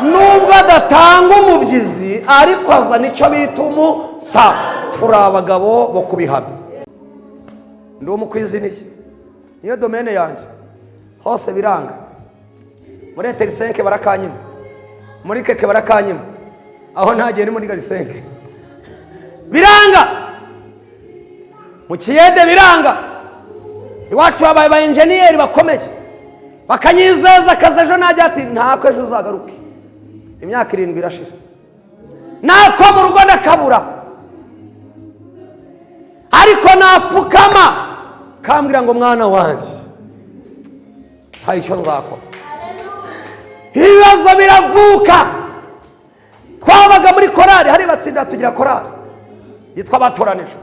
Nubwo adatanga umubyizi, ariko azana icyo bita umusa. Turi abagabo bo kubihamya. Ndi umukwiziniye, niyo domaine yanjye. Hose biranga. Muri eterisenke barakanyima, muri keke barakanyima, aho ntagiye ni muri garisenke biranga, mu kiyede biranga. Iwacu habaye ba enjeniyeri bakomeye, bakanyizeza akazi ejo najya, ati ntako, ejo uzagaruke. Imyaka 7 irashira, nako mu rugo ndakabura, ariko napfukama kambwira ngo: "Mwana wanjye, hari icyo nzakora." Ibibazo biravuka. Twabaga muri korari, hari batsinda, tugira korari yitwa Batoranijwe.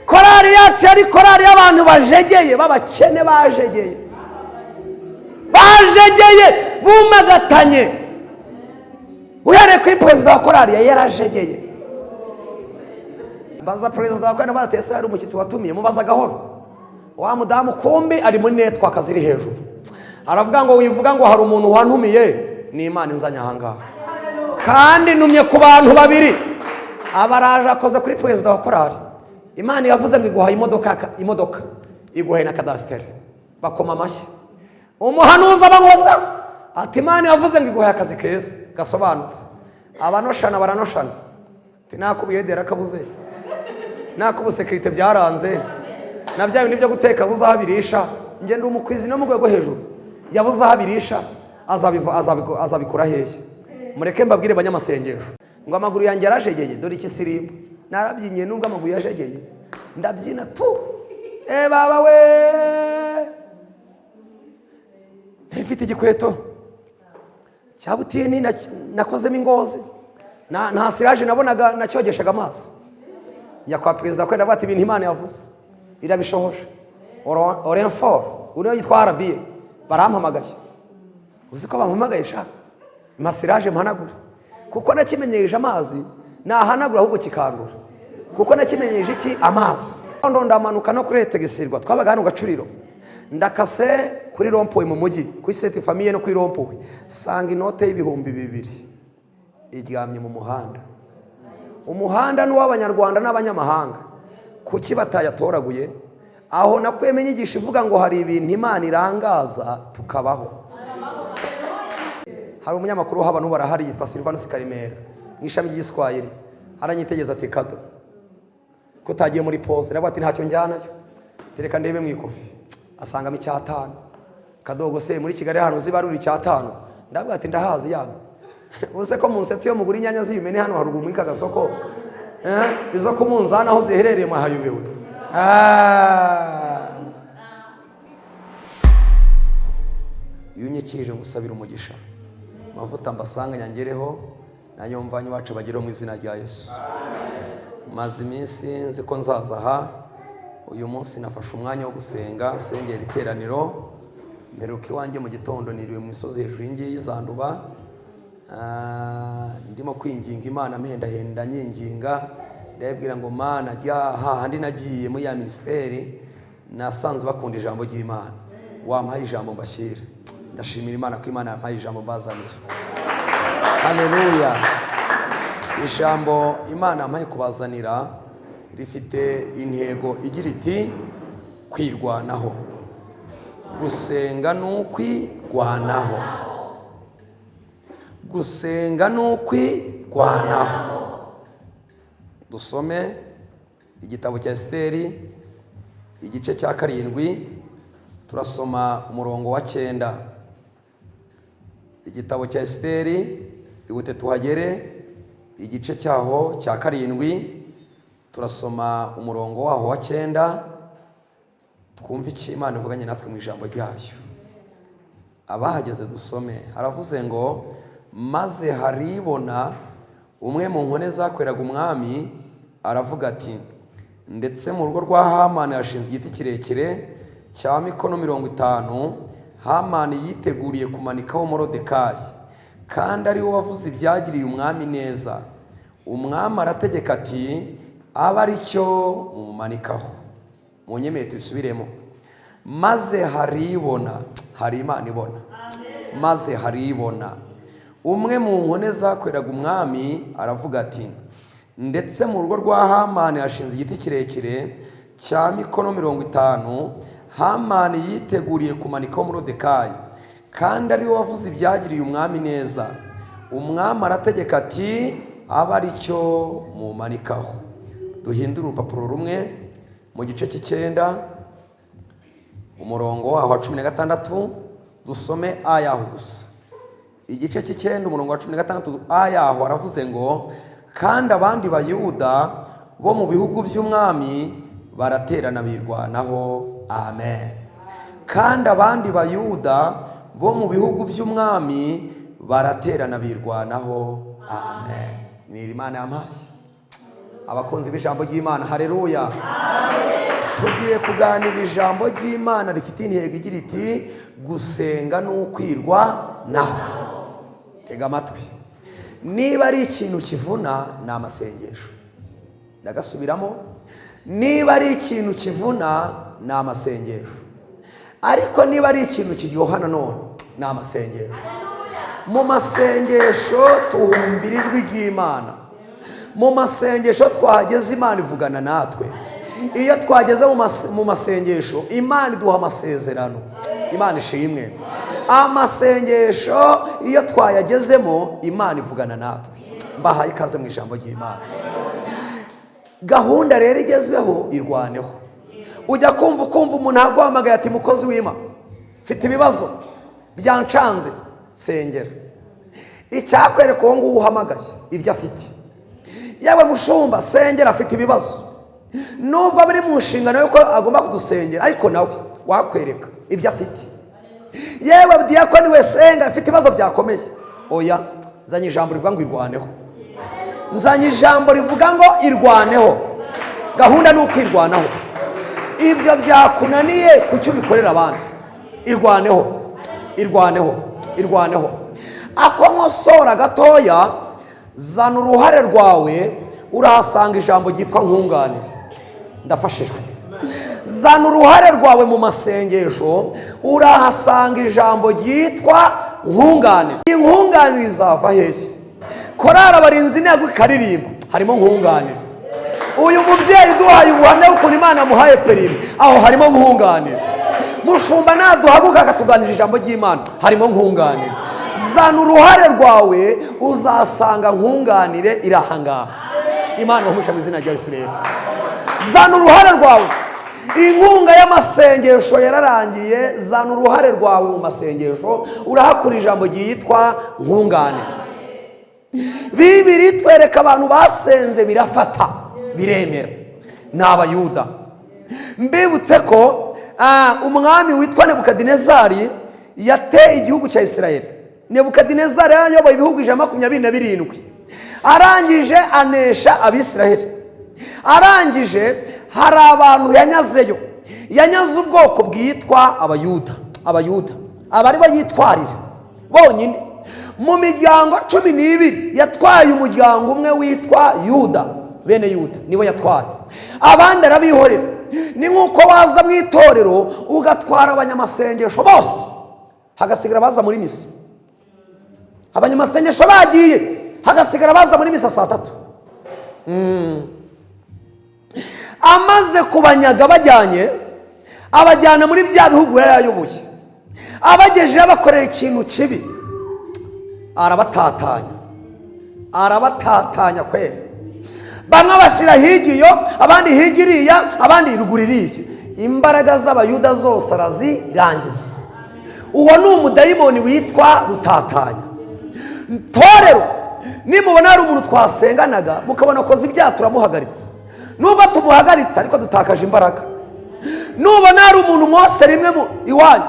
Korari yacu yari korari y'abantu bajegeye, b'abakene, bajegeye, bajegeye, bumagatanye. Uhereye kuri perezida wa korari, yari yarajegeye. Mbaza perezida wa korari, ndabaza: "Ese hari umushyitsi watumiye?" Mubaza gahoro. Wa mudamu kumbi ari muri network ziri hejuru, aravuga ngo: "Wivuga ngo hari umuntu wantumiye, ni Imana inzanye ahangaha, kandi numye ku bantu babiri." Abaraje, akoze kuri perezida wa korari: "Imana yavuze ngo iguhaye imodoka, imodoka iguhaye na kadasiteri." Bakoma amashyi. Umuhanuzi abankozeho, ati: "Imana yavuze ngo iguhaye akazi keza gasobanutse." Abanoshana baranoshana, ati: "Nakubuye akabuze, nakubusekirite byaranze, na bya bindi byo guteka buze aho abirisha. Ngenda umukwizi no mu rwego hejuru, yabuze aho abirisha, azabikura hehe?" Mureke mbabwire, banyamasengesho, ngo amaguru yanjye yarajegeye. Dore iki sirimba narabyinye, nubwo amaguru yajegeye ndabyina tu. E baba we, mfite igikweto cya butini nakozemo ingozi, nta siraje nabonaga, nacyogeshaga amazi. Njya kwa perezida kwenda, ati: "Ibintu Imana yavuze irabishohoje." Orenforo uriya yitwa arabiye, barampamagaye. Uzi ko bampamagaye sha? Masiraje mpanagura, kuko nakimenyereje amazi, nahanagura ahubwo kikandura, kuko nakimenyereje iki? Amazi. Ndamanuka no kuri Etegesirwa, twabaga hano Gacuriro, ndakase kuri rond-point mu mujyi, kuri Sainte Famille no kuri rond-point, sanga inote y'2000 iryamye mu muhanda. Umuhanda ni uw'Abanyarwanda n'abanyamahanga, kuki batayatoraguye? Aho nakuyemo inyigisho ivuga ngo hari ibintu Imana irangaza tukabaho. Hari umunyamakuru haba n'ubu arahari, yitwa Silvanus Karemera, mu ishami ry'Igiswahili. Aranyitegereza ati: "Kado, ko utagiye muri pause?" Nawe ati: "Ntacyo njyanayo." Tereka ndebe mu ikofi, asangamo icyatanu. "Kadogo se, muri Kigali hano zibarura icyatanu?" Ndavuga ati: "Ndahazi yana. Ubuse ko munsetsi iyo mugura inyanya z'ibimene hano haruguru muri ka gasoko, izo ku munzani aho ziherereye mwahayobewe?" Ah. Iyo unyikirije ngusabira umugisha, amavuta mbasanga nyangereho, nanyo mvanye iwacu bagereho mu izina rya Yesu. Maze iminsi nzi ko nzaza aha. Uyu munsi nafashe umwanya wo gusenga, nsengera iteraniro. Mperuka iwanjye mu gitondo, niriwe mu misozi hejuru y'ingiyi zanduba. Ndimo kwinginga Imana, mpendahenda, nyinginga, ndababwira ngo: "Mana, jya hahandi nagiye muri ya minisiteri, nasanze bakunda ijambo ry'Imana, wampaye ijambo mbashyira." Ndashimira Imana ko Imana yampaye ijambo mbazanira. Haleluya! Ijambo Imana yampaye kubazanira rifite intego igira iti: "Kwirwanaho." Gusenga ni ukwirwanaho. Gusenga ni ukwirwanaho. Dusome igitabo cya Esiteri, igice cya 7, turasoma umurongo wa 9. Igitabo cya Esiteri, ihute tuhagere, igice cyaho cya 7, turasoma umurongo waho wa 9, twumve icyo Imana ivuganye natwe mu ijambo ryayo. Abahageze dusome. Haravuze ngo: "Maze Haribona, umwe mu nkone zakoreraga umwami, aravuga ati: 'Ndetse mu rugo rwa Hamani hashinze igiti kirekire cya mikono 50, Hamani yiteguriye kumanikaho Morodekayi, kandi ari we wavuze ibyagiriye umwami neza.' Umwami arategeka ati: 'Abe ari cyo mumumanikaho.'" Munyemeye tubisubiremo. Maze Haribona, hari Imana ibona. Maze haribona. Umwe mu nkone zakoreraga umwami aravuga ati: "Ndetse mu rugo rwa Hamani hashinze igiti kirekire cya mikono 50, Hamani yiteguriye kumanikaho Morodekayi, kandi ariwe wavuze ibyagiriye umwami neza." Umwami arategeka ati: "Abe ari cyo mumanikaho." Duhindure urupapuro rumwe mu gice cy'icyenda, umurongo waho wa 16, dusome ayaho gusa. Igice cy'icyenda, umurongo wa 16 ayaho, aravuze ngo: "Kandi abandi Bayuda bo mu bihugu by'umwami baraterana birwanaho." Amen. Kandi abandi Bayuda bo mu bihugu by'umwami baraterana birwanaho. Amen. Ni Imana yampaye. Abakunzi b'ijambo ry'Imana, hareruya! Tugiye kuganira ijambo ry'Imana rifite intego igira iti: "Gusenga ni ukwirwa naho." Tega amatwi. Niba ari ikintu kivuna, ni amasengesho. Ndagasubiramo: niba ari ikintu kivuna, ni amasengesho. Ariko niba ari ikintu kiryoha nanone, ni amasengesho. Mu masengesho tuhumvira ijwi ry'Imana. Mu masengesho twahageze, Imana ivugana natwe. Iyo twageze mu masengesho, Imana iduha amasezerano. Imana ishimwe. Amasengesho iyo twayagezemo, Imana ivugana natwe. Mbahaye ikaze mu ijambo ry'Imana. Gahunda rero igezweho, irwaneho. Ujya kumva ukumva umuntu aguhamagaye ati: "Mukozi w'Imana, mfite ibibazo byancanze, sengera." Icyakwereka uwo nguwo uhamagaye ibyo afite: "Yewe mushumba, sengera, afite ibibazo." Nubwo biri mu nshingano y'uko agomba kudusengera, ariko nawe wakwereka ibyo afite. "Yewe diyakoni we, senga, afite ibibazo byakomeye." Oya, nzanye ijambo rivuga ngo irwaneho. Nzanye ijambo rivuga ngo irwaneho. Gahunda ni ukwirwanaho. Ibyo byakunaniye, kuki ubikorera abandi? Irwaneho, irwaneho, irwaneho. Ako nkosora gatoya: zana uruhare rwawe, urahasanga ijambo ryitwa nkunganire. Ndafashijwe. Zana uruhare rwawe mu masengesho, urahasanga ijambo ryitwa nkunganire. Inkunganire izava hehe? Korari Abarinzi intego ikaririmba, harimo nkunganire. Uyu mubyeyi uduhaye ubuhamya bw'ukuntu Imana yamuhaye perimi, aho harimo nkunganire. Mushumba naduhaguka akatuganira ijambo ry'Imana, harimo nkunganire. Zana uruhare rwawe, uzasanga nkunganire iri ahangaha. Imana ibahe mu izina rya Yesu. Rero zana uruhare rwawe. Inkunga y'amasengesho yararangiye. Zana uruhare rwawe mu masengesho, urahakura ijambo ryitwa nkunganire. Bibiri twereka abantu basenze birafata, biremera, ni Abayuda. Mbibutse ko umwami witwa Nebukadinezari yateye igihugu cya Isirayeli. Nebukadinezari yayoboye ibihugu 127. Arangije anesha Abisirayeli. Arangije hari abantu yanyazeyo, yanyaze ubwoko bwitwa Abayuda. Abayuda aba ari bo yitwarira bonyine. Mu miryango 12 yatwaye umuryango umwe witwa Yuda. Bene Yuda nibo yatwaye, abandi arabihorera. Ni nk'uko waza mu itorero ugatwara abanyamasengesho bose, hagasigara abaza muri misa. Abanyamasengesho bagiye, hagasigara abaza muri misa saa 3. Amaze kubanyaga bajyanye, abajyana muri bya bihugu yari ayoboye. Abagejeje abakorera ikintu kibi, arabatatanya, arabatatanya kweri. Bamwe bashyira hirya iyo, abandi hirya iriya, abandi ruguru iriya. Imbaraga z'Abayuda zose arazirangiza. Uwo ni umudayimoni witwa Rutatanya. Torero, nimubona hari umuntu twasenganaga, mukabona akoze ibyaha, turamuhagaritse. Nubwo tumuhagaritse, ariko dutakaje imbaraga. Nubona hari umuntu mwose rimwe iwanyu,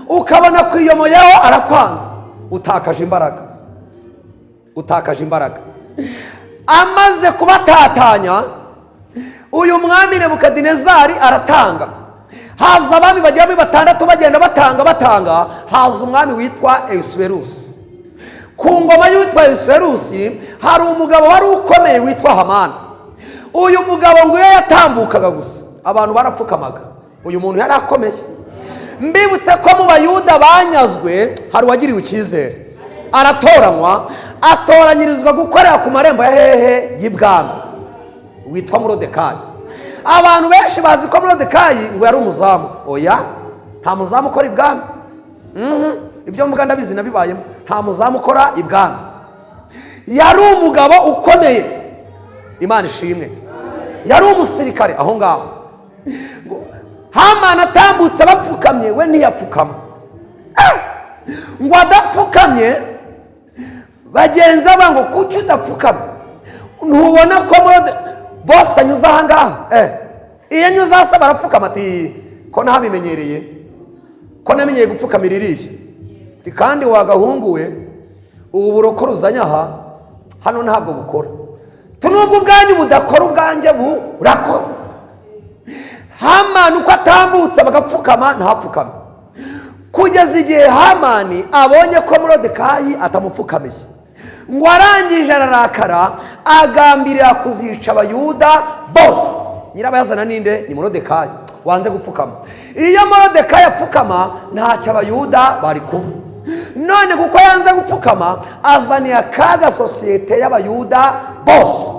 ukabona kwiyomoyeho arakwanze, utakaje imbaraga, utakaje imbaraga. Amaze kubatatanya, uyu mwami Nebukadinezari aratanga, haza abami bagera muri batandatu, bagenda batanga batanga, haza umwami witwa Esuwerusi. Ku ngoma y'uwitwa Esuwerusi hari umugabo wari ukomeye witwa Hamani. Uyu mugabo ngo iyo yatambukaga gusa, abantu barapfukamaga. Uyu muntu yari akomeye. Mbibutse ko mu Bayuda banyazwe hari uwagiriwe icyizere, aratoranywa, atoranyirizwa gukorera ku marembo ya hehe? Y'ibwami, witwa Morodekayi. Abantu benshi bazi ko Morodekayi ngo yari umuzamu. Oya, nta muzamu ukora ibwami. Ibyo mvuga ndabizi, nabibayemo. Nta muzamu ukora ibwami. Yari umugabo ukomeye, Imana ishimwe. Yari umusirikare aho ngaho. Ngo Hamani atambutse bapfukamye, we ntiyapfukama. Ngo adapfukamye, bagenzi be ngo: "Kuki udapfukamye? Ntubona ko bose anyuze aha ngaha?" Iyo anyuze hasi barapfukama. Ati: "Ko ntabimenyereye, ko namenyeye gupfukamira iriya?" Ati: "Kandi wagahungu we, ubu burokoro uzanye aha hano ntabwo bukora. Nubwo ubwanyu budakora, ubwanjye burakora." Hamani uko atambutse bagapfukama, ntapfukame, kugeza igihe Hamani abonye ko Morodekayi atamupfukamiye. Ngo arangije ararakara, agambirira kuzica Abayuda bose. Nyirabayazana ninde? Ni Morodekayi wanze gupfukama. Iyo Morodekayi apfukama, ntacyo Abayuda bari kuba. None kuko yanze gupfukama, azaniye akaga sosiyete y'Abayuda bose.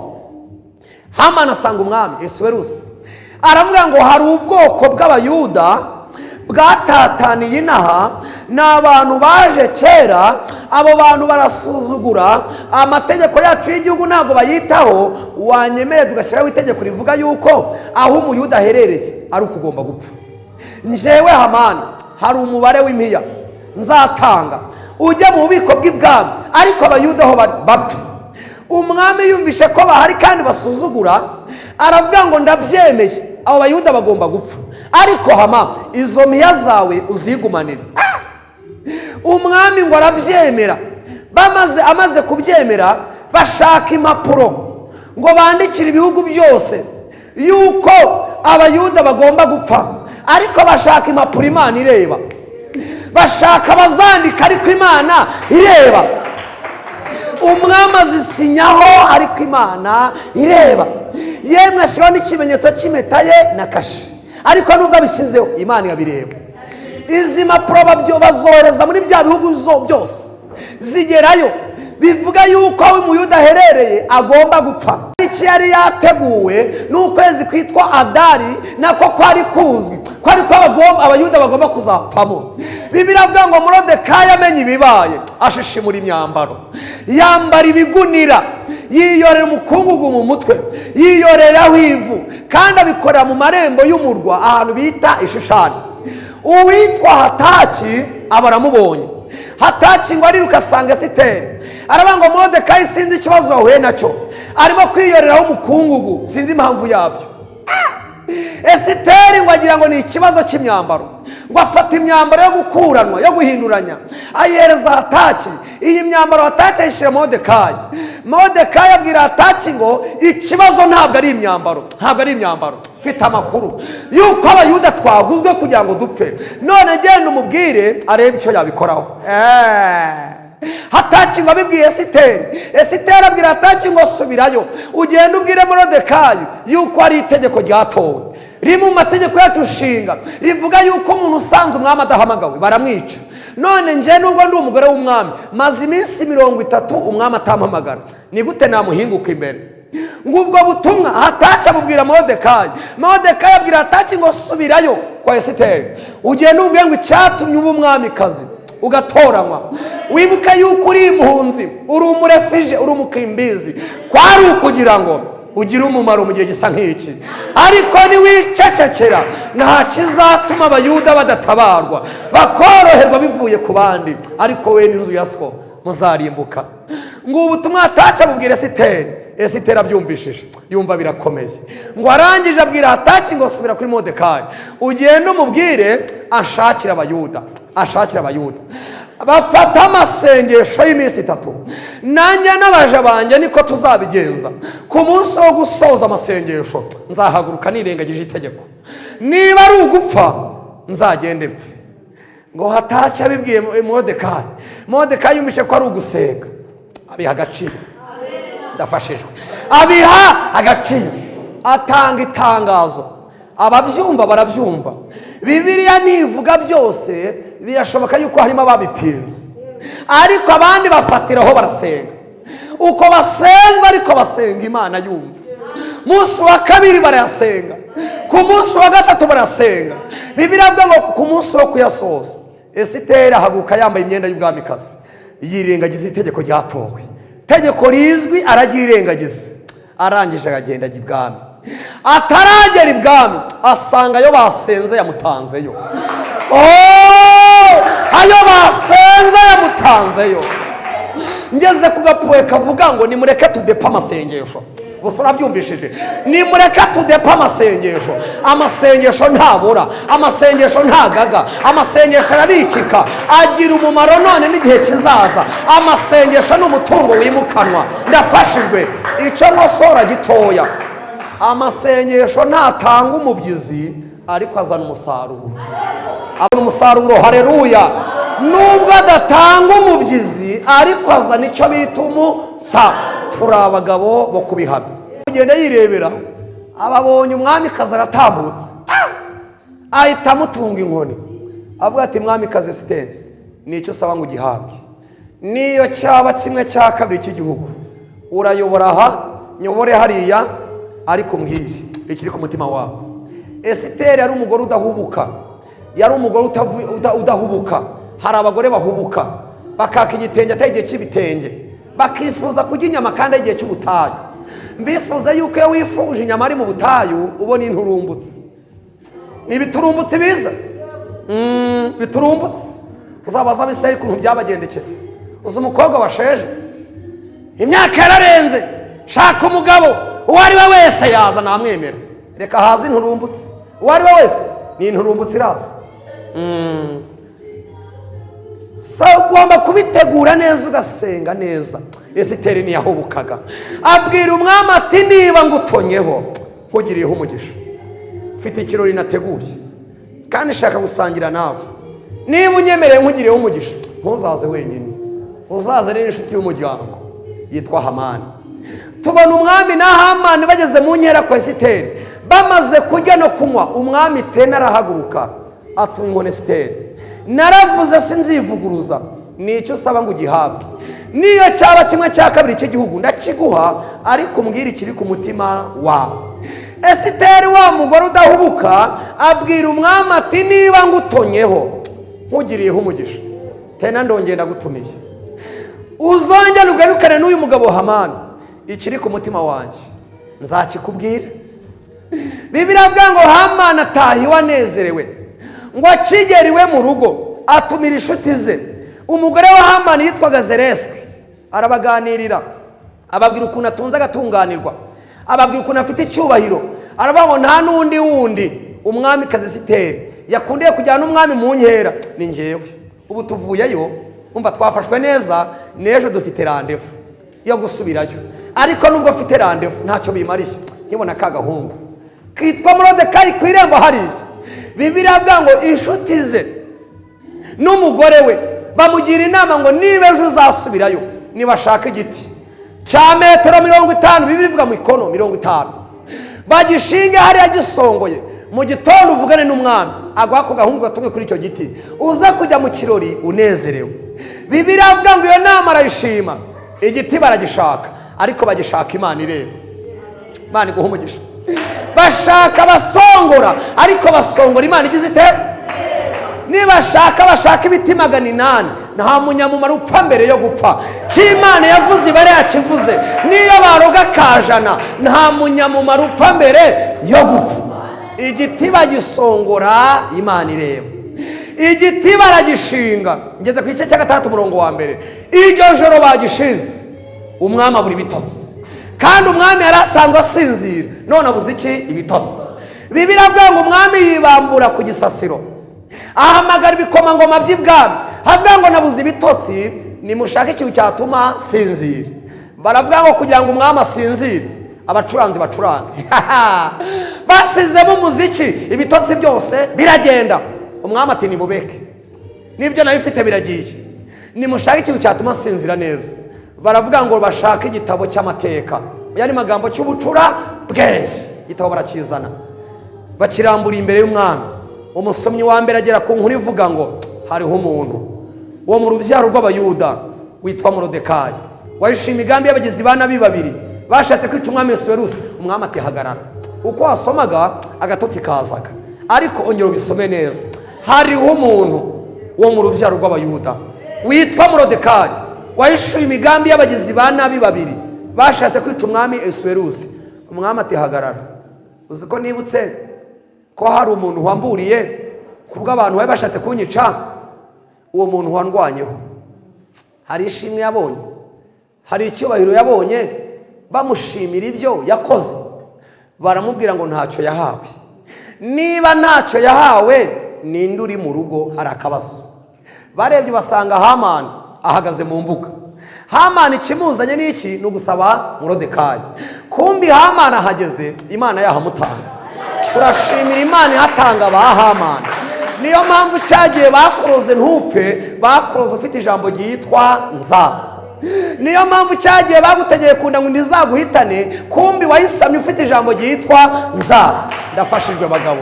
Hamani asanga umwami Esuwerusi, aramubwira ngo: "Hari ubwoko bw'Abayuda bwatataniye inaha, ni abantu baje kera. Abo bantu barasuzugura amategeko yacu y'igihugu, ntabwo bayitaho. Wanyemerera tugashyiraho itegeko rivuga yuko aho Umuyuda aherereye ari uko ugomba gupfa? Njyewe Hamani hari umubare w'impiya nzatanga, ujye mu bubiko bw'ibwami, ariko Abayuda aho bari bapfe." Umwami yumvishe ko bahari kandi basuzugura, aravuga ngo: "Ndabyemeye, abo Bayuda bagomba gupfa, ariko Hama, izo mpiya zawe uzigumanire." Umwami ngo arabyemera. Bamaze, amaze kubyemera, bashaka impapuro ngo bandikire ibihugu byose yuko Abayuda bagomba gupfa. Ariko bashaka impapuro, Imana ireba. Bashaka abazandika, ariko Imana ireba. Umwami azisinyaho, ariko Imana ireba. Yemwe, ashyiraho n'ikimenyetso cy'impeta ye na kashe, ariko nubwo abishyizeho, Imana irabireba. Izi mpapuro bazohereza muri bya bihugu byose, zigerayo bivuga yuko aho Umuyuda aherereye agomba gupfa. Iki yari yateguwe n'ukwezi kwitwa Adari, nako kwari kuzwi ko ariko Abayuda bagomba kuzapfamo. Bibiliya avuga ngo Morodekayi amenye ibibaye, ashishimura imyambaro, yambara ibigunira, yiyorera umukungugu mu mutwe, yiyoreraho ivu, kandi abikorera mu marembo y'umurwa, ahantu bita Ishushani. Uwitwa Hataki aba aramubonye. Hataki ngo ariruka asanga Esiteri, aravuga ngo: "Morodekayi sinzi ikibazo wahuye nacyo, arimo kwiyoreraho umukungugu, sinzi impamvu yabyo." Esiteri ngo agira ngo ni ikibazo cy'imyambaro, ngo afata imyambaro yo gukuranwa, yo guhinduranya, ayihereza Hataki. Iyi myambaro Hataki ayishyira Modekayi. Modekayi abwira Hataki ngo: "Ikibazo ntabwo ari imyambaro, ntabwo ari imyambaro. Mfite amakuru yuko Abayuda twaguzwe kugira ngo dupfe. None genda umubwire arebe icyo yabikoraho." Hataki ngo abibwiye Esiteri. Esiteri abwira Hataki ngo: "Subirayo, ugende ubwire Morodekayi yuko ari itegeko ryatowe, riri mu mategeko yacu nshinga, rivuga yuko umuntu usanze umwami adahamagawe baramwica. None njye, nubwo ndi umugore w'umwami, maze iminsi 30 umwami atampamagara, ni gute namuhinguka imbere?" Ngo ubwo butumwa Hataki abubwira Morodekayi. Morodekayi abwira Hataki ngo: "Subirayo kwa Esiteri, ugende umubwire ngo icyatumye uba umwamikazi ugatoranywa, wibuke yuko uri impunzi, uri umurefije, uri umukimbizi, kwari ukugira ngo ugire umumaro mu gihe gisa nk'iki. Ariko niwicecekera, nta kizatuma Abayuda badatabarwa, bakoroherwa bivuye ku bandi, ariko we n'inzu ya so muzarimbuka." Ngo ubutumwa Hataki abubwira Esiteri. Esiteri abyumvishije yumva birakomeye. Ngo arangije abwira Hataki ngo: "Subira kuri Modekayi, ugende umubwire ashakire Abayuda, ashakire Abayuda." Bafata amasengesho y'iminsi 3. Nanjye n'abaja banjye niko tuzabigenza. Ku munsi wo gusoza amasengesho nzahaguruka nirengagije itegeko. Niba ari ugupfa, nzagende mpfe. Ngo Hataki abibwiye Modekayi. Modekayi yumvise ko ari ugusenga, abiha agaciro. Ndafashijwe. Abiha agaciro, atanga itangazo. Ababyumva barabyumva. Bibiliya nivuga byose, birashoboka yuko harimo ababipinze, ariko abandi bafatiraho barasenga. Uko basenza ariko basenga Imana yumva. Munsi wa kabiri barayasenga, ku munsi wa gatatu barasenga. Bibiliya avuga ngo ku munsi wo kuyasoza, Esiteri ahaguruka yambaye imyenda y'ubwamikazi, yirengagiza itegeko ryatowe, itegeko rizwi araryirengagiza. Arangije aragenda ajya ibwami. Ataragera ibwami asanga ayo basenze yamutanzeyo. Oh! Ayo basenze yamutanzeyo. Ngeze ku gapuwe kavuga ngo nimureke tudepe amasengesho. Gusa urabyumvishije, nimureke tudepe amasengesho. Amasengesho ntabura, amasengesho ntagaga, amasengesho arabikika, agira umumaro none n'igihe kizaza. Amasengesho ni umutungo wimukanwa. Ndafashijwe. Icyo nkosora gitoya: amasengesho ntatanga umubyizi, ariko azana umusaruro, abona umusaruro. Hareruya! Nubwo adatanga umubyizi, ariko azana icyo bita umusa. Turi abagabo bo kubihamya. Kugenda yirebera, ababonye umwamikazi aratambutse, ahita amutunga inkoni, avuga ati: "Mwamikazi Esiteri, ni icyo usaba ngo ugihabwe, niyo cyaba kimwe cya kabiri cy'igihugu. Urayobora aha, nyobore hariya, ariko umbwire ikiri ku mutima wawe." Esiteri yari umugore udahubuka, yari umugore udahubuka. Hari abagore bahubuka, bakaka igitenge atari igihe cy'ibitenge, bakifuza kurya inyama kandi ari igihe cy'ubutayu. Mbifuza yuko iyo wifuje inyama ari mu butayu, ubona inturumbutse. Ni ibiturumbutse biza. Biturumbutse. Uzabaza Abisirayeli ukuntu byabagendekeye. Uzi umukobwa washeje, imyaka yararenze, shaka umugabo uwo ari we wese yaza namwemera. Reka haze inturumbutse, uwo ari we wese ni inturumbutse iraza. So ugomba kubitegura neza, ugasenga neza. Esiteri ntiyahubukaga. Abwira umwami ati: "Niba ngutonyeho, nkugiriyeho umugisha, mfite ikirori nateguye kandi nshaka gusangira nawe. Niba unyemereye nkugiriyeho umugisha, ntuzaze wenyine, uzaze n'inshuti y'umuryango yitwa Hamani." Tubona umwami na Hamani bageze mu nkera kwa Esiteri, bamaze kurya no kunywa. Umwami tena arahaguruka, atunga inkoni Esiteri: "Naravuze sinzivuguruza. Ni icyo usaba ngo ugihabwe, niyo cyaba kimwe cya kabiri cy'igihugu ndakiguha, ariko umbwire ikiri ku mutima wawe." Esiteri, wa mugore udahubuka, abwira umwami ati: "Niba ngutonyeho, nkugiriyeho umugisha, tena ndongera ndagutumiye, uzongere ugarukane n'uyu mugabo Hamani. Ikiri ku mutima wanjye nzakikubwira." Bibiliya avuga ngo Hamani ataha iwe anezerewe. Ngo akigera iwe mu rugo, atumira inshuti ze. Umugore wa Hamani yitwaga Zeresike. Arabaganirira, ababwira ukuntu atunze agatunganirwa, ababwira ukuntu afite icyubahiro. Aravuga ngo nta n'undi wundi umwamikazi Esiteri yakundiye kujyana n'umwami mu nkera, ni ngewe. Ubu tuvuyeyo, umva, twafashwe neza, n'ejo dufite rendez-vous yo gusubirayo. Ariko nubwo mfite rendez-vous, ntacyo bimariye nkibona ka gahungu kitwa Morodekayi ku irembo hariya. Bibiliya avuga ngo inshuti ze n'umugore we bamugira inama ngo niba ejo uzasubirayo, nibashaka igiti cya metero 50, bibiliya ivuga mu ikono 50, bagishinge hariya gisongoye. Mu gitondo uvugane n'umwami, aguha ako gahungu gatumwe kuri icyo giti, uze kujya mu kirori unezerewe. Bibiliya avuga ngo iyo nama arayishima. Igiti baragishaka, ariko bagishaka Imana ireba. Imana iguha umugisha. Bashaka basongora, ariko basongora Imana igize ite? Nibashaka bashaka ibiti 800, nta munyamumaro upfa mbere yo gupfa. Cy'Imana yavuze ibara yakivuze. Niyo baroga kajana, nta munyamumaro upfa mbere yo gupfa. Igiti bagisongora Imana ireba. Igiti baragishinga. Ngeze ku gice cya gatandatu, umurongo wa mbere. Iryo joro bagishinze, umwami abura ibitotsi. Kandi umwami yari asanzwe asinzira, none abuze iki? Ibitotsi. Bibiliya avuga ngo umwami yibambura ku gisasiro, ahamagara ibikomangoma by'ibwami, avuga ngo: "Nabuze ibitotsi, nimushake ikintu cyatuma sinzira." Baravuga ngo kugira ngo umwami asinzire, abacuranzi bacurange. Basizemo umuziki, ibitotsi byose biragenda. Umwami ati: "Nimubeke, n'ibyo nayo mfite biragiye, nimushake ikintu cyatuma asinzira neza." Baravuga ngo bashake igitabo cy'amateka, mu yandi magambo cy'ubucura bwenge. Igitabo barakizana. Bakirambura imbere y'umwami. Umusomyi wa mbere agera ku nkuru ivuga ngo hariho umuntu wo mu rubyaro rw'Abayuda witwa Morodekayi, wahishe imigambi y'abagizi ba nabi babiri bashatse kwica umwami Ahasuwerusi. Umwami ati: "Hagarara." Uko wasomaga agatotsi kazaga, ariko ongera ubisome neza. Hariho umuntu wo mu rubyaro rw'Abayuda witwa Morodekayi, wahishuye imigambi y'abagizi ba nabi babiri bashatse kwica umwami Ahasuwerusi. Umwami ati: "Hagarara." Uzi ko nibutse ko hari umuntu wamburiye kubw'abantu bari bashatse kunyica? Uwo muntu wandwanyeho, hari ishimwe yabonye, hari icyubahiro yabonye, bamushimira ibyo yakoze? Baramubwira ngo ntacyo yahawe. Niba ntacyo yahawe, ninde uri mu rugo? Hari akabazo. Barebye basanga Hamani ahagaze mu mbuga. Hamani ikimuzanye ni iki? Ni ugusaba Morodekayi. Kumbi Hamani ahageze Imana yahamutanze. Turashimira Imana ihatanga ba Hamani. Niyo mpamvu cyagiye bakuroze ntupfe, bakuroze ufite ijambo ryitwa "nza". Niyo mpamvu cyagiye bagutegeye kunda ngo ntizaguhitane, kumbi wayisamye ufite ijambo ryitwa "nza". Ndafashijwe, bagabo.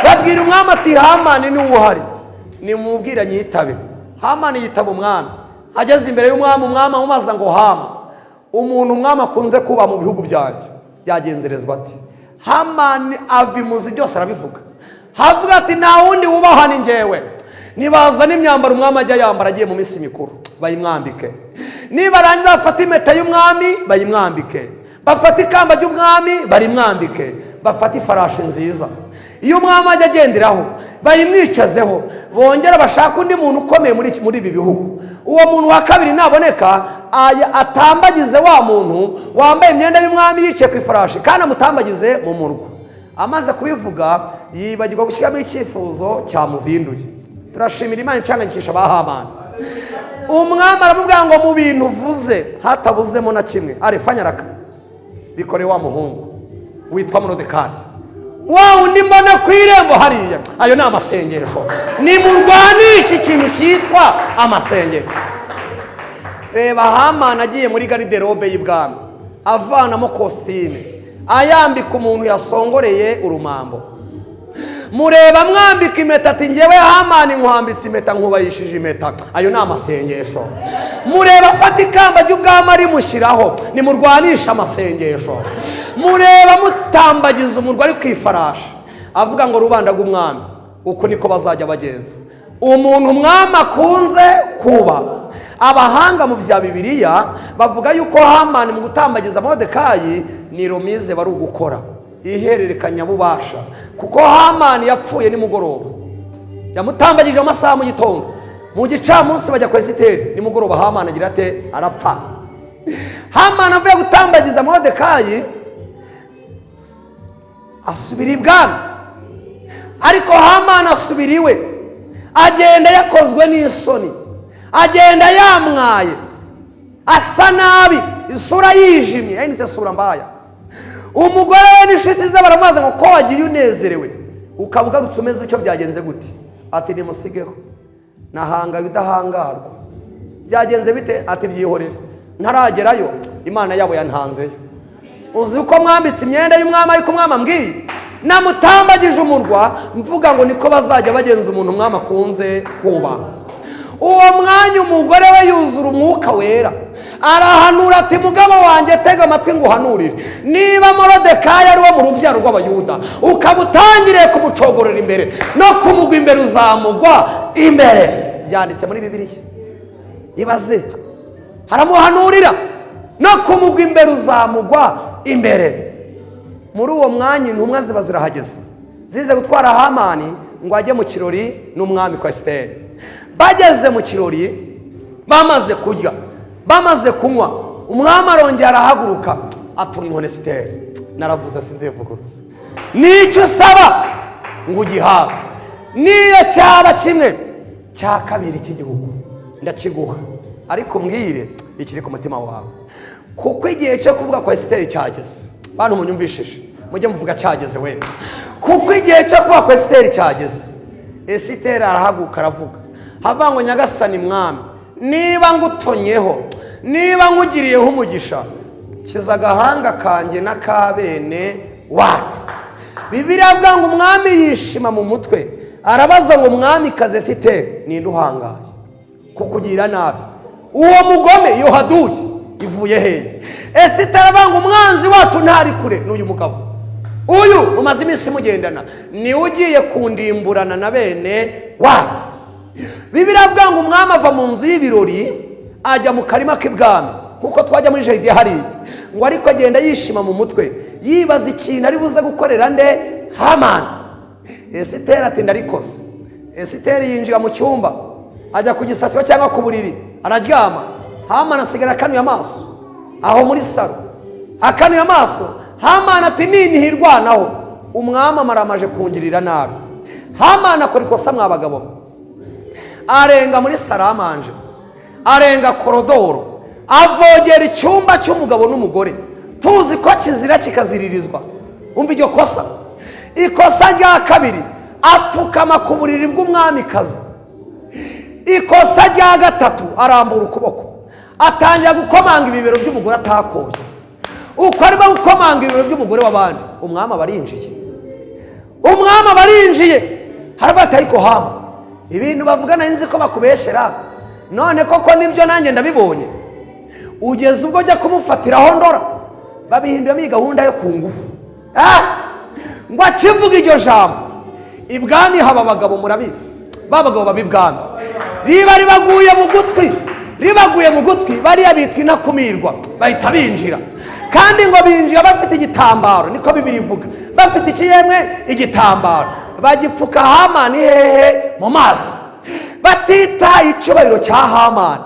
Babwira umwami ati: "Hamani niwe uhari, nimubwira nyitabe." Hamani yitaba umwami. Ageze imbere y'umwami, umwami amubaza ngo: "Hama, umuntu umwami akunze kuba mu bihugu byanjye byagenzerezwa ati?" Hamani ava imuzi byose arabivuga, havuga ati: "Nta wundi wubahwa, ni njyewe. Nibaza n'imyambaro umwami ajya yambara agiye mu minsi mikuru bayimwambike, nibarangiza bafate impeta y'umwami bayimwambike, bafate ikamba ry'umwami barimwambike, bafate ifarashi nziza iyo umwami ajya agenderaho bayimwicazeho, bongera bashake undi muntu ukomeye muri ibi bihugu. Uwo muntu wa kabiri naboneka, atambagize wa muntu wambaye imyenda y'umwami yicaye ku ifarashi, kandi amutambagize mu murwa." Amaze kubivuga, yibagirwa gushyiramo icyifuzo cyamuzinduye. Turashimira Imana incanganyikisha ba Hamani. Umwami aramubwira ngo: "Mu bintu uvuze hatabuzemo na kimwe, arefanyaraka bikore wa muhungu witwa Morodekayi, wa wundi mbona ku irembo hariya." Ayo ni amasengesho. Nimurwanishe ikintu cyitwa amasengesho. Reba Hamani agiye muri garde-robe y'ibwami, avanamo kositime, ayambika umuntu yasongoreye urumambo. Mureba mwambika impeta, ati: "Ngewe Hamani nkwambitse impeta, nkubayishije impeta." Ayo ni amasengesho. Mureba afata ikamba ry'ubwami arimushyiraho. Nimurwanishe amasengesho. Mureba mutambagiza umurwa ari ku ifarashi, avuga ngo: "Rubanda rw'umwami, uku niko bazajya bagenza umuntu umwami akunze kuba." Abahanga mu bya Bibiliya bavuga yuko Hamani mu gutambagiza Morodekayi ni remise, bari ugukora ihererekanyabubasha, kuko Hamani yapfuye nimugoroba. Yamutambagije amasaha mu gitondo, mu gicamunsi bajya kwa Esiteri, nimugoroba Hamani agira ate? Arapfa. Hamani avuye gutambagiza Morodekayi asubira ibwami, ariko Hamani asubira iwe agenda yakozwe n'isoni, agenda yamwaye, asa nabi, isura yijimye, yahindutse sura mbaya. Umugore we n'inshuti ze baramubaza ngo: "Ko wagiye unezerewe, ukaba ugarutse umeze utyo, byagenze gute?" Ati: "Nimusigeho, nahangaye udahangarwa." "Byagenze bite?" Ati: "Byihorere, ntaragerayo Imana yabo yantanzeyo. Uzi uko mwambitse imyenda y'umwami, ariko umwami ambwiye namutambagije umurwa, mvuga ngo niko bazajya bagenza umuntu umwami akunze kubaha." Uwo mwanya umugore we yuzura Umwuka Wera, arahanura ati: "Mugabo wanjye, tega amatwi ngo uhanurire. Niba Morodekayi ari uwo mu rubyaro rw'Abayuda, ukaba utangiriye kumucogorera imbere, no kumugwa imbere uzamugwa imbere." Byanditse muri Bibiliya. Ibaze, haramuhanurira: "No kumugwa imbere uzamugwa imbere." Muri uwo mwanya intumwa ziba zirahageze, zize gutwara Hamani ngo ajye mu kirori n'umwami kwa Esiteri. Bageze mu kirori, bamaze kurya, bamaze kunywa, umwami arongera arahaguruka, atunga inkoni Esiteri. Naravuze sinzivugurutse. "Nicyo usaba ngo ugihabwe, niyo cyaba kimwe cya kabiri cy'igihugu ndakiguha, ariko mbwire ikiri ku mutima wawe." Kuko igihe cyo kuvuga kwa Esiteri cyageze. Bantu munyumvishije, mujye muvuga cyageze we. Kuko igihe cyo kuvuga kwa Esiteri cyageze, Esiteri arahaguruka aravuga, havuga ngo: "Nyagasani mwami, niba ngutonyeho, niba nkugiriyeho umugisha, kiza agahanga kanjye n'aka bene wacu." Bibiliya avuga ngo umwami yishima mu mutwe, arabaza ngo: "Mwamikazi Esiteri, ninde uhangaye kukugira nabi? Uwo mugome, iyo haduye ivuye hehe?" Esiteri aravuga ngo: "Umwanzi wacu ntari kure, n'uyu mugabo uyu mumaze iminsi mugendana, niwe ugiye kundimburana na bene wacu." Bibiliya avuga ngo umwami ava mu nzu y'ibirori, ajya mu karima k'ibwami, nkuko twajya muri jardin hariya. Ngo ariko agenda yishima mu mutwe, yibaza ikintu ari buze gukorera nde? Hamani. Esiteri ati: "Ndarikoze." Esiteri yinjira mu cyumba, ajya ku gisasiro cyangwa ku buriri, araryama. Hamani asigara akanuye amaso aho muri salon, akanuye amaso. Hamani ati: "Ninihirwanaho, umwami amaramaje kungirira nabi." Hamani akora ikosa, mwa bagabo mwe. Arenga muri salle à manger, arenga corridor, avogera icyumba cy'umugabo n'umugore. Tuzi ko kizira kikaziririzwa. Umva iryo kosa. Ikosa rya kabiri, apfukama ku buriri bw'umwamikazi. Ikosa rya gatatu, arambura ukuboko, atangira gukomanga ibibero by'umugore atakoye. Uko arimo gukomanga ibibero by'umugore w'abandi, umwami aba arinjiye. Umwami aba arinjiye, haravuga ati: "Ariko Hama, ibintu bavuga nari nzi ko bakubeshyera, none koko nibyo, nanjye ndabibonye. Ugeze ubwo njya kumufatiraho ndora, babihinduramo iyi gahunda yo ku ngufu." Ngo akivuga iryo jambo, ibwami haba abagabo, murabizi, ba bagabo baba ibwami, riba ribaguye mu gutwi, ribaguye mu gutwi. Bariya bitwa intakumirwa, bahita binjira. Kandi ngo binjira bafite igitambaro, niko Bibiliya ivuga. Bafite ikiyemwe, igitambaro, bagipfuka Hamani hehe? Mu maso. Batitaye icyubahiro cya Hamani,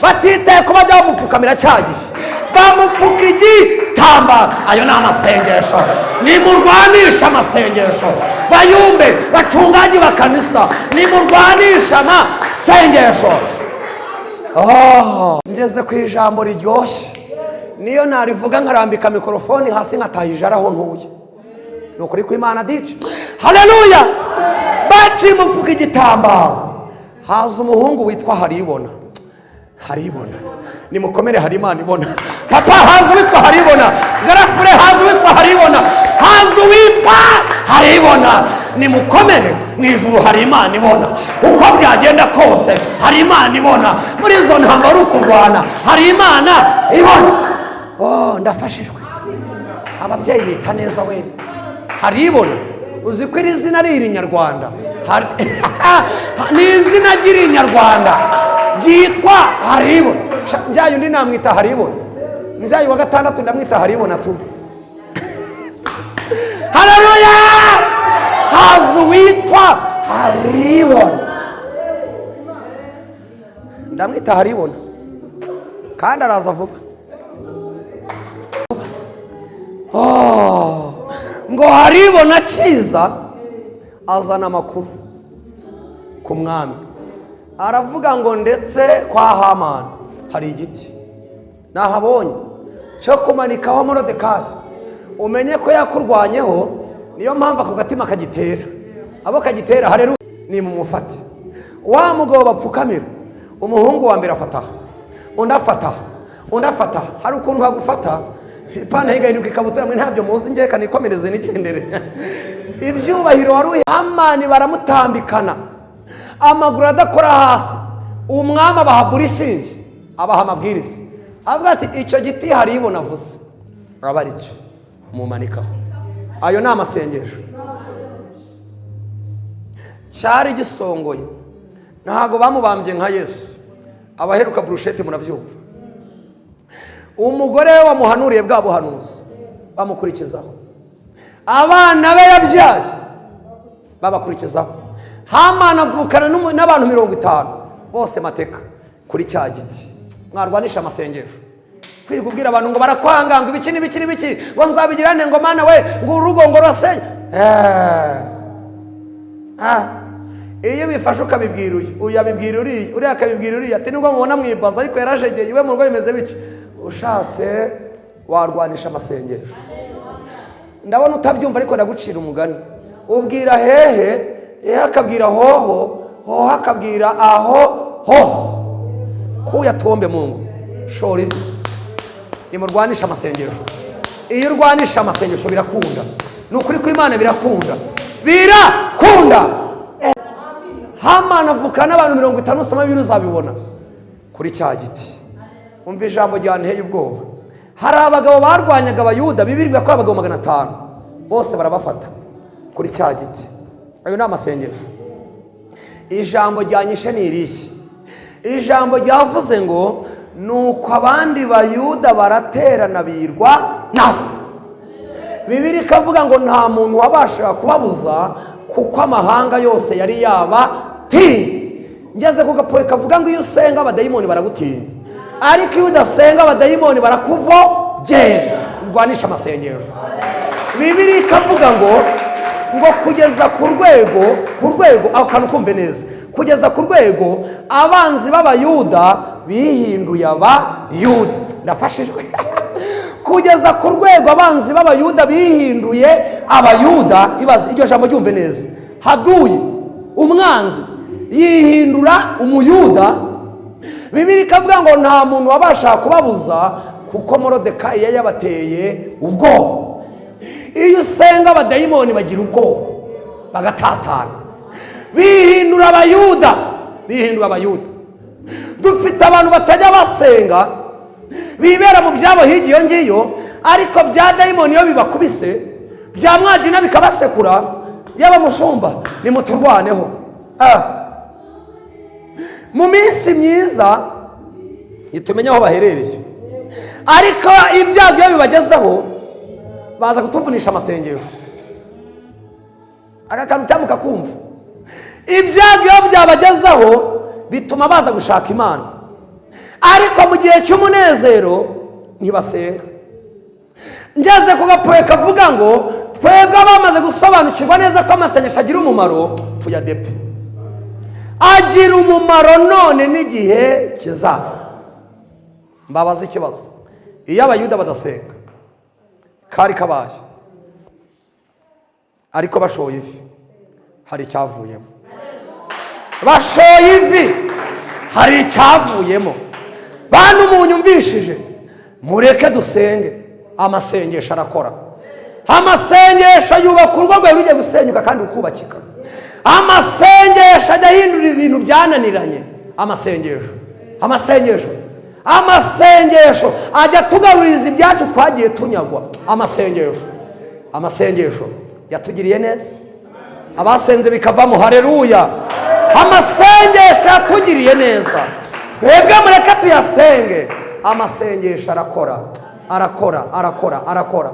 batitaye ko bajya bamupfukamira cya gihe, bamupfuka igitambaro. Ayo ni amasengesho. Nimurwanisha amasengesho, bayumbe, bacunganye bakanisa, nimurwanisha amasengesho. Oh, ngeze ku ijambo riryoshye, niyo narivuga nkarambika mikorofoni hasi, nkataha ijara aho ntuye. Ni ukuri kw'Imana dice. Haleluya! Baciye umupfuka igitambaro, haza umuhungu witwa Haribona. Haribona, nimukomere, hari Imana ibona. Papa, haza uwitwa Haribona. Garafure, haza uwitwa Haribona. Haza uwitwa Haribona. Nimukomere, mu ijuru hari Imana ibona. Uko byagenda kose, hari Imana ibona. Muri izo ntambaro uri kurwana, hari Imana ibona. Oh, ndafashijwe. Ababyeyi bita neza we. Haribona, uzi ko iri zina ari irinyarwanda? Ni izina ry'irinyarwanda ryitwa Haribona. Njyayo undi namwita Haribona, njyayo wa gatandatu ndamwita Haribona tu. Haleluya! Haza uwitwa Haribona, ndamwita Haribona, kandi araza vuba. Oh, ngo Haribona akiza, azana amakuru ku mwami, aravuga ngo: "Ndetse kwa Hamani hari igiti nahabonye cyo kumanikaho Morodekayi. Umenye ko yakurwanyeho, niyo mpamvu ako gatima kagitera abo kagitera." Hareruya! Ni mumufate wa mugabo bapfukamira. Umuhungu wa mbere afata, undi afata, undi afata. Hari ukuntu hagufata ipantaro igahinduka ikabutura. Mwe ntabyo muzi, ngiye kanikomereze nigendere. Ibyubahiro wari uhe Hamani, baramutambikana amaguru adakora hasi. Umwami abaha briefing, abaha amabwiriza, avuga ati: "Icyo giti Haribona avuze aba ari cyo mumanikaho." Ayo ni amasengesho. Cyari gisongoye, ntabwo bamubambye nka Yesu. Abaheruka burusheti murabyumva. Umugore we wamuhanuriye bwa buhanuzi bamukurikizaho, abana be yabyaye babakurikizaho. Hamani avukana n'abantu 50 bose mateka kuri cya giti. Mwarwanisha amasengesho. Kwirirwa ubwira abantu ngo barakwanga, ngo ibiki n'ibiki n'ibiki, ngo nzabigirane, ngo mana we, ngo urugo ngo rurasenye. Ah. Iyo bifashe ukabibwira uyu, uyu abibwira uriya, uriya akabibwira uriya, ati: "Nubwo mubona mwibaza, ariko yarajegeye iwe mu rugo bimeze biki." Ushatse warwanisha amasengesho. Ndabona utabyumva, ariko ndagucira umugani: ubwira hehe, hehe akabwira hoho, hoho akabwira aho hose. Kuya tuombe Mungu shora ivi. Nimurwanisha amasengesho. Iyo urwanisha amasengesho birakunda. Ni ukuri kw'Imana, birakunda, birakunda. Hamani avuka n'abantu 50. Usoma bibiri uzabibona kuri cya giti. Umva ijambo ryanteye ubwoba. Hari abagabo barwanyaga Abayuda, bibirirwa ko abagabo 500 bose barabafata kuri cya giti. Ayo ni amasengesho. Ijambo ryanyishe ni irihe? Ijambo ryavuze ngo: "Nuko abandi Bayuda baraterana birwa nabo." Bibiri ikavuga ngo nta muntu wabashaga kubabuza kuko amahanga yose yari yabatinya. Ngeze ku gapoye kavuga ngo iyo usenga abadayimoni baragutinya, ariko iyo udasenga abadayimoni barakuvogera. Urwanisha amasengesho. Bibiri ikavuga ngo kugeza ku rwego, ako kantu kumve neza, kugeza ku rwego abanzi b'Abayuda bihinduye Abayuda. Ndafashijwe. Kugeza ku rwego abanzi b'Abayuda bihinduye Abayuda. Ibaze iryo jambo, ryumve neza. Haduyi, umwanzi, yihindura Umuyuda. Bibiri ikavuga ngo nta muntu wabasha kubabuza kuko Morodekayi yari yabateye ubwoba. Iyo usenga abadayimoni bagira ubwoba bagatatana, bihindura Abayuda, bihindura Abayuda. Dufite abantu batajya basenga, bibera mu byabo hirya iyo ngiyo, ariko bya dayimoni iyo bibakubise, bya mwajina bikabasekura, yaba mushumba nimuturwaneho. Ah. Mu minsi myiza ntitumenye aho baherereye, ariko ibyago iyo bibagezeho baza kutuvunisha amasengesho. Aka kantu cyamuka kumva, ibyago iyo byabagezeho bituma baza gushaka Imana, ariko mu gihe cy'umunezero ntibasenga. Ngeze ku gapoye kavuga ngo twebwe bamaze gusobanukirwa neza ko amasengesho agira umumaro, tuyadepe. Agira umumaro none n'igihe kizaza. Mbabaza ikibazo: iyo Abayuda badasenga kari kabaye? Ariko bashoye ivi hari icyavuyemo. Bashoye ivi hari icyavuyemo. Bantu munyumvishije, mureke dusenge. Amasengesho arakora. Amasengesho yubaka urugo rwawe rugiye gusenyuka kandi rukubakika. Amasengesho ajya ahindura ibintu byananiranye. Amasengesho, amasengesho, amasengesho ajya atugaruriza ibyacu twagiye tunyagwa. Amasengesho, amasengesho yatugiriye neza. Abasenze bikavamo, hareruya! Amasengesho yatugiriye neza. Twebwe mureke tuyasenge. Amasengesho arakora, arakora, arakora, arakora.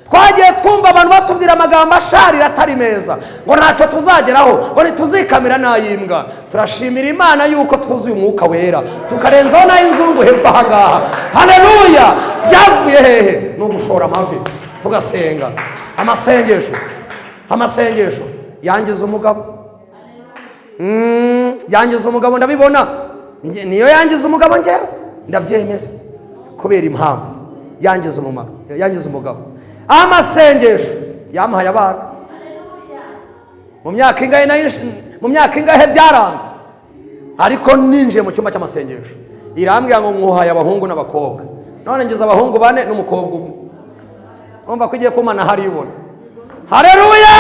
Twagiye twumva abantu batubwira amagambo asharira atari meza, ngo ntacyo tuzageraho, ngo ntituzikamira n'ay'imbwa. Turashimira Imana yuko twuzuye Umwuka Wera, tukarenzaho n'ay'inzungu hepfo aha ngaha. Hareruya! Byavuye hehe? Ni ugushora amavi tugasenga. Amasengesho, amasengesho yangiza umugabo. Yangiza umugabo, ndabibona. Niyo yangiza umugabo, njyewe ndabyemera kubera impamvu yangiza umumaro, yangiza umugabo. Amasengesho yamuhaye abana mu myaka ingahe nayo, mu myaka ingahe byaranze, ariko ninjiye mu cyumba cy'amasengesho irambwira ngo nkuhaye abahungu n'abakobwa. None ngize abahungu bane n'umukobwa umwe. Urumva ko igiye kumana hariya ubona. Hareruya!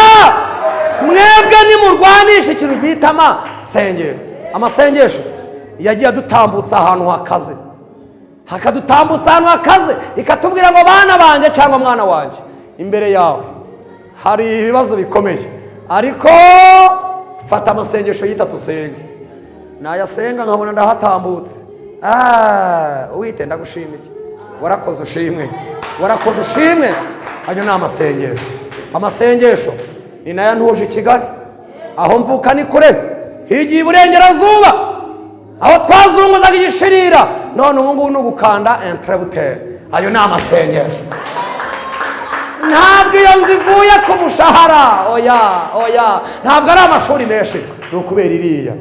Mwebwe nimurwanisha ikintu bita amasengero. Amasengesho yagiye adutambutsa ahantu hakaze, hakadutambutsa ahantu hakaze, ikatubwira ngo: "Bana banjye," cyangwa "Mwana wanjye, imbere yawe hari ibibazo bikomeye, ariko fata amasengesho yitatu usenge." Nayasenga nkabona ndahatambutse. Ah, Uwite, ndagushimiye, warakoze, ushimwe, warakoze, ushimwe. Ayo ni amasengesho. Amasengesho ni nayo ntuje i Kigali. Aho mvuka ni kure, higiye iburengerazuba aho twazunguzaga igishirira. None ubu ngubu ni ugukanda enterebuteri. Ayo ni amasengesho. Ntabwo iyo nzu ivuye ku mushahara, oya, oya. Ntabwo ari amashuri menshi, ni ukubera iriya.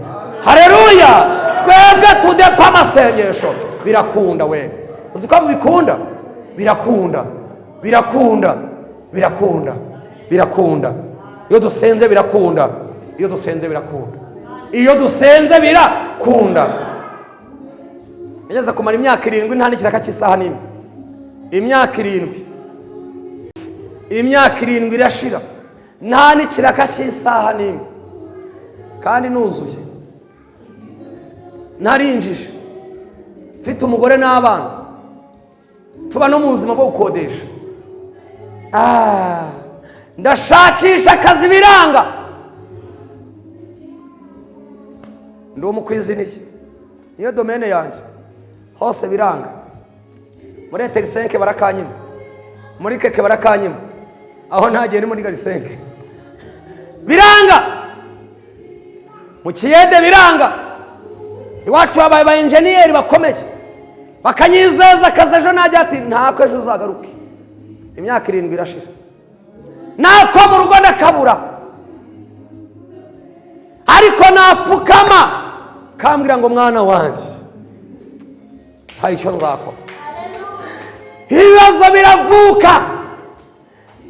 Hareruya! Twebwe tudepa amasengesho, birakunda. We uzi ko bikunda? Birakunda, birakunda, birakunda, birakunda. Iyo dusenze birakunda. Iyo dusenze birakunda. Iyo dusenze birakunda. Yageze kumara imyaka 7 nta n'ikiraka cy'isaha n'imwe, imyaka 7. Imyaka 7 irashira nta n'ikiraka cy'isaha n'imwe, kandi nuzuye, narinjije, mfite umugore n'abana, tuba no mu buzima bwo gukodesha. Ndashakisha akazi biranga, ndi umukwiziniye, niyo domene yanjye, hose biranga. Muri eterisenke barakanyima, muri keke barakanyima, aho ntagiye ni muri garisenke biranga, mu kiyede biranga. Iwacu habaye ba enjeniyeri bakomeye, bakanyizeza akazi ejo najya, ati ntako ejo uzagaruke. Imyaka 7 irashira, nako mu rugo ndakabura, ariko napfukama kambwira ngo mwana wanjye hari icyo nzakora. Ibibazo biravuka.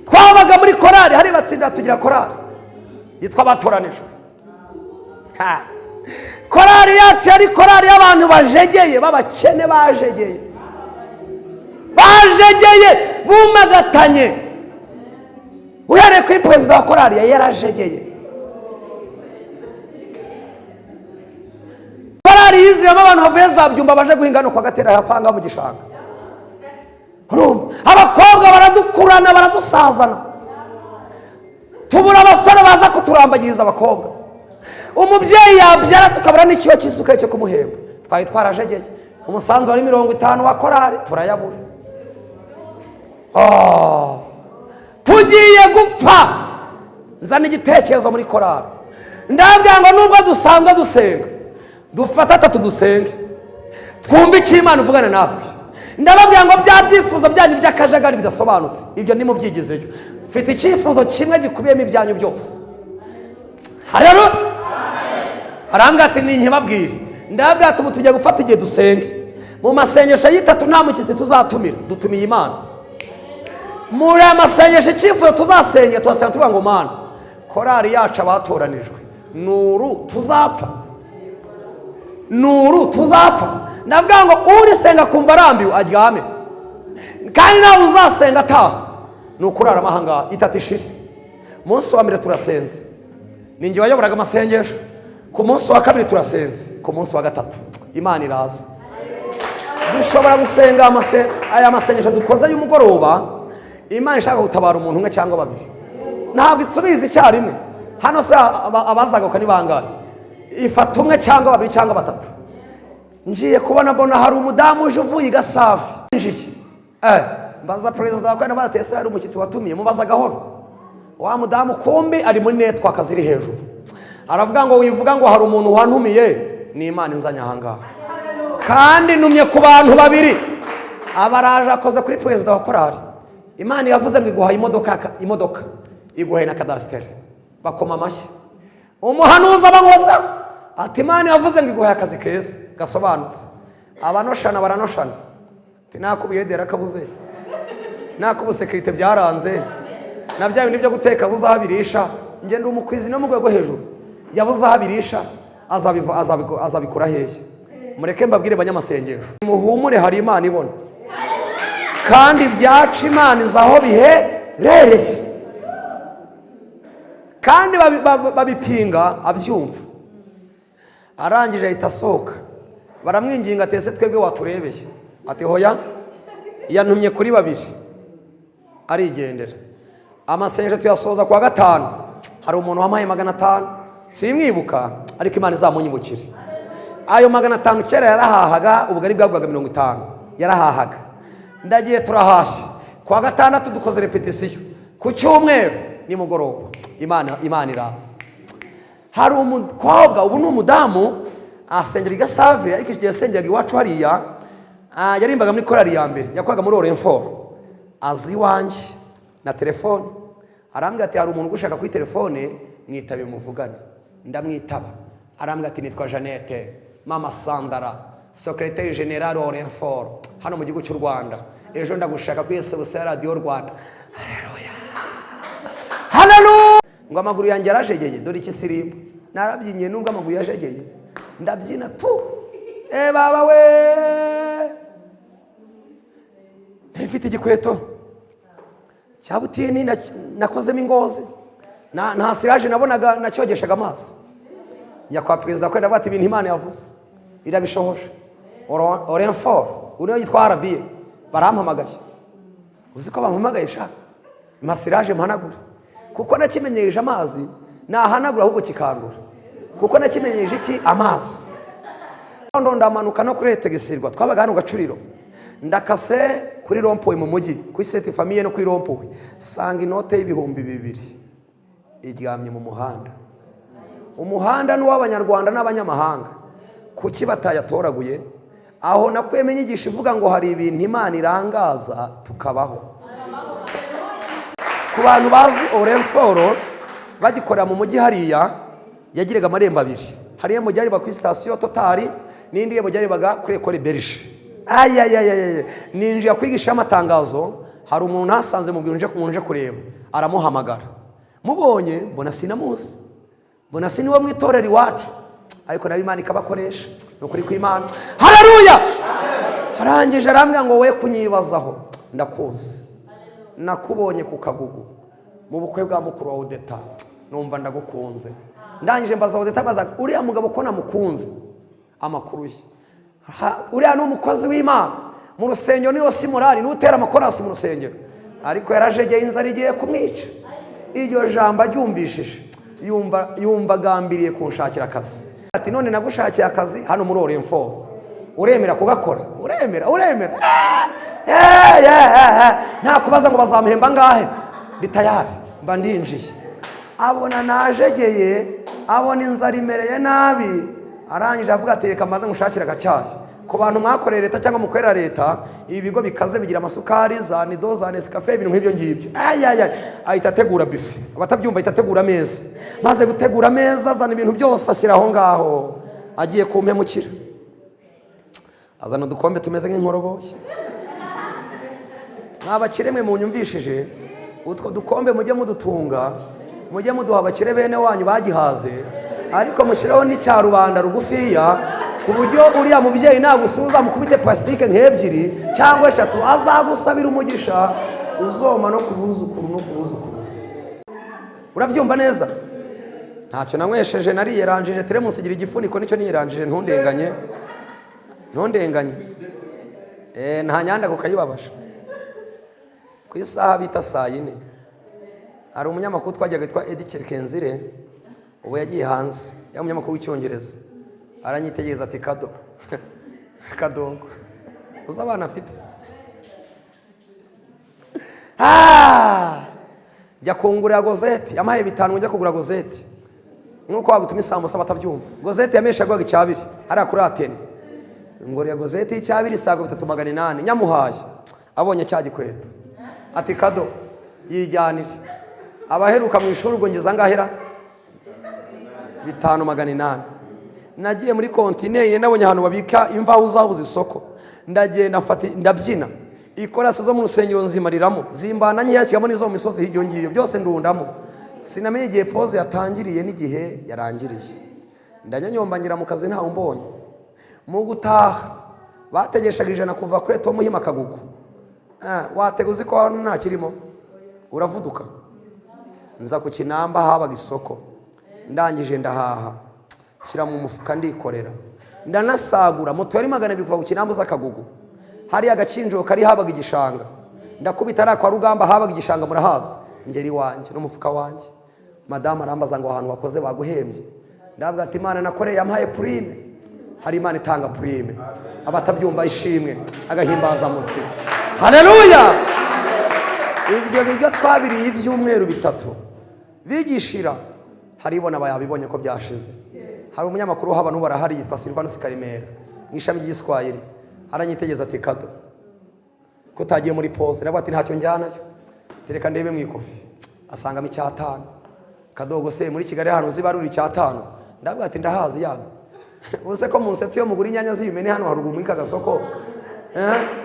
Twabaga muri korari, hari batsinda tugira korari yitwa Abatoranijwe. Korari yacu yari korari y'abantu bajegeye, b'abakene, bajegeye, bajegeye, bumagatanye. Uhereye kuri perezida wa korari yari yarajegeye. Korari yiziramo abantu bavuye za Byumba baje guhinga no kwa Gatera hafanga mu gishanga. Abakobwa baradukurana, baradusazana, tubura abasore baza kuturambagiriza abakobwa. Umubyeyi yabyara tukabura n'ikiba cy'isuka cyo kumuhemba. Twari twarajegeye, umusanzu wari 50 wa korari turayabura. Tugiye gupfa. Nzana igitekerezo muri korari, ndabwira ngo nubwo dusanzwe dusenga, dufate atatu dusenge, twumve icyo Imana ivugana natwe. Ndababwira ngo bya byifuzo byanyu by'akajagari bidasobanutse, ibyo nimubyigizeyo. Mfite icyifuzo kimwe gikubiyemo ibyanyu byose. Haleluya. Arambwira ati ninkibabwire. Ndababwira ati ubu tugiye gufata igihe dusenge. Mu masengesho y'itatu nta mushyitsi tuzatumira, dutumiye Imana. Muri aya masengesho icyifuzo tuzasenga, tuzasenga tuvuga ngo Mana, korari yacu abatoranijwe nuru tuzapfa, nuru tuzapfa. Ndavuga ngo urisenga kumva arambiwe aryame, kandi nawe uzasenga ataha ni ukurara amahanga itatu ishire. Umunsi wa mbere turasenze, ni njye wayoboraga amasengesho. Ku munsi wa kabiri turasenze, ku munsi wa gatatu Imana iraza. Dushobora gusenga aya masengesho dukoze y'umugoroba, Imana ishaka gutabara umuntu umwe cyangwa babiri, ntabwo itsubiza icyarimwe. Hano se abazagaruka ni bangahe? Ifata umwe cyangwa babiri cyangwa batatu. Ngiye kubona mbona hari umudamu uje uvuye i Gasave. Njiye mbaza perezida wa kane, batese hari umushyitsi watumiye, mubaza gahoro. Wa mudamu kumbi ari muri network ziri hejuru, aravuga ngo wivuga ngo hari umuntu wantumiye, ni Imana inzanye ahangaha, kandi numye ku bantu babiri. Abaraje akoze kuri perezida wa korari. Imana yavuze ngo iguhaye imodoka, imodoka iguhaye na kadasiteri. Bakoma amashyi. Umuhanuzi abankoza ati Imana yavuze ngo iguhaye akazi keza gasobanutse. Abanoshana baranoshana, ati nakubuye dera kabuze, nakubusekirite byaranze, na bya bindi byo guteka buzabirisha, ngenda umukwizi no mu rwego hejuru yabuze aho abirisha, azabikura hehe? Mureke mbabwire banyamasengesho, muhumure, hari Imana ibona, kandi ibyacu Imana izi aho biherereye, kandi babipinga abyumva. Arangije ahita asohoka, baramwinginga ati ese twebwe waturebeye? Ati hoya, yantumye kuri babiri. Arigendera. Amasengesho tuyasoza kuwa gatanu. Hari umuntu wampaye 500, simwibuka, ariko Imana izamunyibukire. Ayo 500 kera yarahahaga, ubugari bwagwaga 50, yarahahaga. Ndagiye turahashye kuwa gatandatu, dukoze repetisiyo ku cyumweru nimugoroba, Imana iraza. Hari umukobwa, ubu ni umudamu, asengera i Gasave, ariko icyo gihe yasengeraga iwacu hariya, yarimbaga muri korari ya mbere, yakoraga muri Orinfor. Azi iwanjye na telefone, arambwira ati hari umuntu ugushaka kuri telefone, mwitabe muvugane. Ndamwitaba, arambwira ati nitwa Jeannette Mama Sandara, secrétaire général wa Orinfor hano mu gihugu cy'u Rwanda, ejo ndagushaka kuri SBC ya Radiyo Rwanda. Haleluya, haleluya. Ngo amaguru yanjye yarajegeye, dore iki sirimba narabyinnye, nubwo amaguru yajegeye ndabyina tu. Baba we, mfite igikweto Cya butini nakozemo ingozi. Nta cirage nabonaga, nacyogeshaga amazi. Njya kwa perezida kwenda bati ibintu Imana yavuze irabishohoje. Orinfor uriyo yitwa RBA barampamagaye. Uzi ko bampamagaye sha? Ma cirage mpanagure, kuko nakimenyereje amazi, nahanagura ahubwo kikandura, kuko nakimenyereje iki? Amazi. Ndo ndamanuka no kuri Etegesirwa, twabaga hano Gacuriro. Ndakase kuri rond-point mu mujyi, kuri Sainte Famille no kuri rond-point, sanga inote y'2000 iryamye mu muhanda. Umuhanda ni uw'Abanyarwanda n'abanyamahanga, kuki batayatoraguye? Aho nakuyemo inyigisho ivuga ngo hari ibintu Imana irangaza tukabaho. Ku bantu bazi Orinfor bagikorera mu mujyi hariya, yagiraga amarembo abiri. Hari irembo ryaribaga kuri sitasiyo Total, n'indi rembo ryaribaga kuri École Belge. Ayayayaya, ninjiye kwigisha amatangazo, hari umuntu nasanze mu nje nje kureba, aramuhamagara. Mubonye mbona sinamuzi, mbona si niwo mu itorero iwacu, ariko nawe Imana ikabakoresha. Ni ukuri kw'Imana, haleluya. Arangije arambwira ngo we kunyibazaho, ndakuzi, nakubonye ku Kagugu mu bukwe bwa mukuru wa Odeta, numva ndagukunze. Ndangije mbaza Odeta, mbaza uriya mugabo ko namukunze, amakuru ye. Uriya ni umukozi w'Imana mu rusengero, niyo si morali, niwe utera amakorasi mu rusengero, ariko yarajegeye, inzara igiye kumwica. Iryo jambo aryumvishije, yumva agambiriye kunshakira akazi. Ati none nagushakiye akazi hano muri Orinfor, uremera kugakora? Uremera? Uremera? Nta kubaza ngo bazamuhemba angahe, ndi tayari. Mba ndinjiye, abona najegeye, abona inzara imereye nabi. Arangije avuga ati reka maze ngushakire agacyayi. Ku bantu mwakoreye leta cyangwa mukorera leta, ibi bigo bikaze bigira amasukari, za Nido, za Nescafe, ibintu nk'ibyo ngibyo. Ayayay, ahita ategura buffet. Abatabyumva, ahita ategura ameza. Maze gutegura ameza, azana ibintu byose, ashyira aho ngaho, agiye kumpemukira. Azana udukombe tumeze nk'inkoroboyi. Mwabakire mwe munyumvishije, utwo dukombe mujye mudutunga, mujye muduha abakire bene wanyu bagihaze, ariko mushyiraho n'icya rubanda rugufiya, ku buryo uriya mubyeyi nagusuhuza mukubite plastique nk'ebyiri cyangwa eshatu, azagusabira umugisha uzoma no ku buzukuru no ku buzukuruza. Urabyumva neza? Ntacyo nanywesheje, nariyeranjije. Teremusi igira igifuniko, nicyo niyeranjije. Ntundenganye, ntundenganye. Nta nyanda kukayibabasha. Ku isaha bita saa yine, hari umunyamakuru twajyaga witwa Edi Kenzire, ubu yagiye hanze, yari umunyamakuru w'Icyongereza. Aranyitegereza ati kado kadongo, uzi abana afite? Ah! Jya kungurira gozeti. Yampaye 5 njya kugura gozeti, nk'uko wagutuma isambusa. Batabyumva, gozeti yamesha yagwaga icyabiri hariya kuri Atene. Ngorera gozeti y'icyabiri isaga 3800. Nyamuhaye, abonye cya gikweto ati kado, yijyanire. Abaheruka mu ishuri, ubwo ngeze angahera 5800. Nagiye muri kontineri, nabonye ahantu babika imvaho zabuze isoko, ndagenda mfata, ndabyina ikorasi zo mu rusengero nzimariramo, zimbana nkeya, kigamo n'izo mu misozi hirya ngiyo, byose ndundamo. Sinamenye igihe pause yatangiriye n'igihe yarangiriye. Ndanyonyomba ngira mu kazi ntawe umbonye. Mu gutaha bategeshaga 100 kuva kuri eto Muhima Kagugu. Watega uzi ko hano nta kirimo, uravuduka. Nza ku Kinamba habaga isoko, ndangije ndahaha, shyira mu mufuka, ndikorera, ndanasagura. Moto yari 200 kuva ku Kinamba uza Kagugu. Hariya Agakinjiro kari habaga igishanga, ndakubita hariya kwa Rugamba habaga igishanga, murahazi. Ngera iwanjye n'umufuka wanjye, madamu arambaza ngo ahantu wakoze baguhembye? Ndabwira ati Imana nakoreye yampaye prime. Hari Imana itanga prime. Abatabyumva, ishimwe, agahimbazamusyi, haleluya. Ibyo biryo twabiriye ibyumweru 3 bigishira. Haribona yabibonye ko byashize. Hari umunyamakuru haba n'ubu arahari, yitwa Silvanus Karemera, mu ishami ry'Igiswahili. Aranyitegereza ati kado, ko utagiye muri pause? Nawe ati ntacyo njyanayo. Tereka ndebe mu ikofi, asangamo icyatanu. Kadogo se, muri Kigali ahantu zibarura icyatanu? Ndavuga ati ndahazi yana. Ubuse ko munsetsi iyo mugura inyanya z'ibimene hano haruguru muri ka gasoko,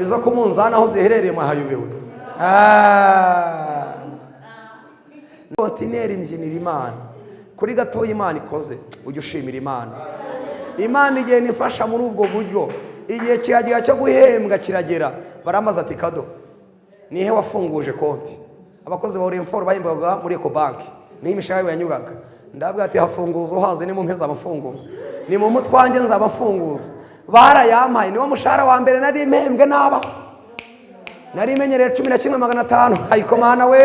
izo ku munzani aho ziherereye mwahayobewe? Ah. Kontineri mbyinira Imana. Kuri gatoya Imana ikoze, ujye ushimira Imana. Imana igenda ifasha muri ubwo buryo. Igihe kiragera cyo guhembwa kiragera, baramaze ati kado, nihe wafunguje konti? Abakozi ba Orinfor bahembwaga muri Ecobank, niho imishahara yabo yanyuraga. Ndabwira ati: "Hafunguza uhaze, ni mu mpe nzabafunguza, ni mu mutwe wanjye nzabafunguza." Barayampaye, niwo mushahara wa mbere nari mpembwe nabaho. Nari menyereye 11,500. Ayikomana we,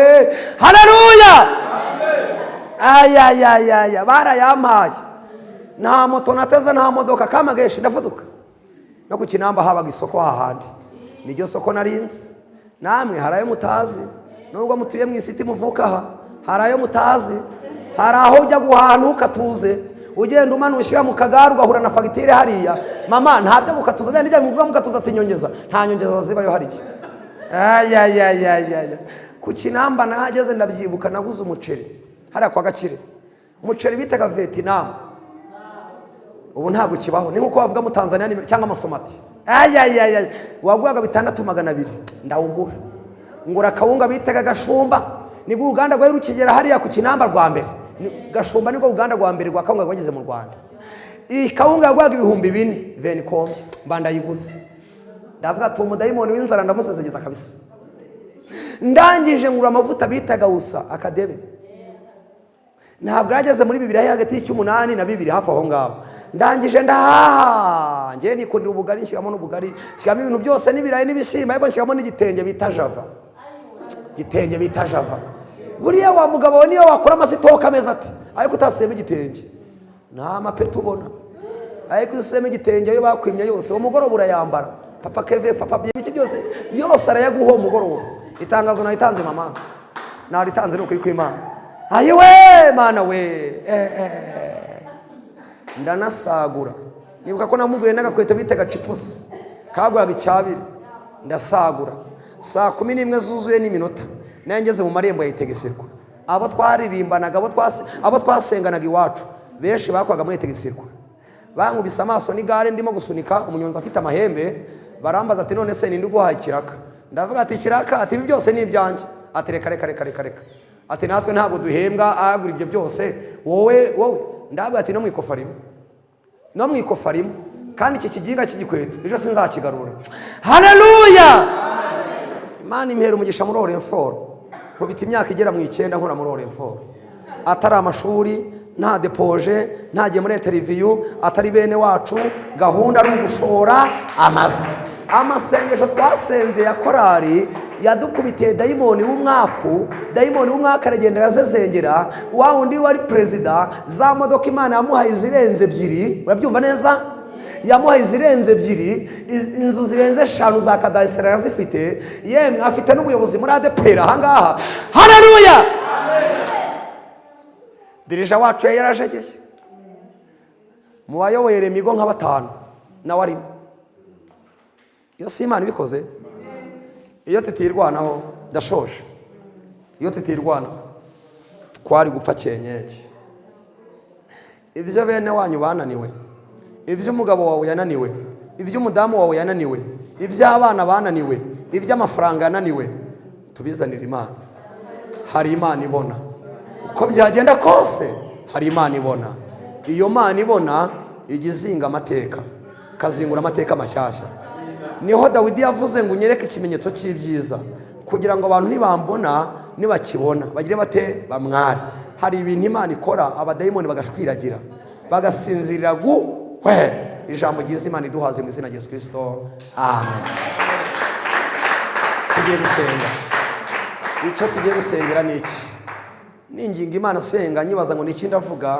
haleluya! Ayayayaya, barayampaye. Nta moto nateze, nta modoka kamageshi, ndavuduka no ku Kinamba habaga isoko hahandi, niryo soko narinzi. Namwe hari ayo mutazi, nubwo mutuye mu isiti, muvuka aha, hari ayo mutazi. Hari aho ujya guhaha ntukatuze, ugenda umanura ushyira mu kagare, ugahura na fagitire hariya. Mama, nta byo gukatuza, bya nibyo muvuga mukatuza, ati nyongeza, nta nyongezo zibayo hariya. Ayayayayaya, ku Kinamba nahageze, ndabyibuka, naguze umuceri hariya kwa Gakire, umuceri bitaga Vietnam, ubu ntabwo kibaho. Ni nkuko bavuga mu Tanzania cyangwa amasomati. Ayayaya, waguraga 6200, ndawugura. Ngura akawunga bitaga Gashumba, nibwo uruganda rwari rukigera hariya ku Kinamba rwa mbere. Gashumba nibwo ruganda rwa mbere rwa kawunga rwageze mu Rwanda. Iyi kawunga yaguraga 4000 venikombye, mba ndayiguze. Ndavuga ati: "Umudayimoni w'inzara ndamusezegeza kabisa." Ndangije ngura amavuta bitaga Usa, akadebe. Ntabwo yageze muri bibiri, hagati y'icy'umunani na bibiri, hafi aho ngaho. Ndangije ndahaha, ngewe nikundira ubugari, nshyiramo n'ubugari, nshyiramo ibintu byose n'ibirayi n'ibishyimbo, ariko nshyiramo n'igitenge bita Java. Igitenge bita Java, buriya wa mugabo we, niyo wakora amasitoka ameze ati, ariko utasiyemo igitenge nta mapeti ubona. Ariko iyo usiyemo igitenge, ayo bakwimye yose uwo mugoroba urayambara. Papa Keve, papa, ibiki byose yose arayaguha uwo mugoroba. Itangazo naritanze, mama, naritanze, ni ukuri kw'Imana. Ayiwe Mana we, Ndanasagura. Nibuka ko namuguriye n'agakweto bitaga cipusi, kaguraga icyabiri, ndasagura. Saa 11 zuzuye n'iminota nayo ngeze mu marembo ya Itegeserwa. Abo twaririmbanaga, abo twasenganaga iwacu, benshi bakwaga muri Itegeserwa, bankubise amaso n'igare ndimo gusunika, umunyonzi afite amahembe. Barambaza ati: "None se ninde uguhaye ikiraka?" Ndavuga ati: "Ikiraka?" Ati: "Ibi byose ni ibyanjye." Ati: "Reka, reka, reka, reka, reka." Ati: "Natwe ntabwo duhembwa agura ibyo byose, wowe, wowe." Ndavuga ati: "No mu ikofa rimwe, no mu ikofa rimwe, kandi iki kiginga cy'igikweto ejo sinzakigarura." Haleluya! Imana impera umugisha muri Orinfor. Nkubita imyaka igera mu 9 nkora muri Orinfor, atari amashuri, nta depoje, ntagiye muri interview, atari bene wacu. Gahunda ari ugushora amavi. Amasengesho twasenze ya korari yadukubitiye dayimoni w'umwaku. Dayimoni w'umwaku aragenda arazezengera. Wa wundi wari perezida, za modoka Imana yamuhaye zirenze ebyiri, urabyumva neza, yamuhaye izirenze ebyiri, inzu zirenze eshanu za kadasiteri arazifite, yemwe afite n'ubuyobozi muri ADEPR ahangaha. Haleluya! Dirija wacu yari yarajegeye mu bayoboye Lemigo nka batanu, nawe arimo. Iyo si Imana ibikoze? Iyo tutirwanaho, ndashoje, iyo tutirwanaho twari gupfa cyenyenge. Ibyo bene wanyu bananiwe, ibyo umugabo wawe yananiwe, ibyo umudamu wawe yananiwe, iby'abana bananiwe, iby'amafaranga yananiwe, tubizanire Imana. Hari Imana ibona. Uko byagenda kose, hari Imana ibona. Iyo Mana ibona ijya izinga amateka, ikazingura amateka mashyashya. Niho Dawidi yavuze ngo: "Unyereke ikimenyetso cy'ibyiza, kugira ngo abantu nibambona, nibakibona, bagire bate? Bamware." Hari ibintu Imana ikora, abadayimoni bagashwiragira, bagasinzirira guhwe. Ijambo ryiza, Imana iduhaze mu izina rya Yesu Kirisito, amen. Tugiye gusenga. Icyo tugiye gusengera ni iki? Ninginga Imana, asenga nyibaza ngo ni iki ndavuga.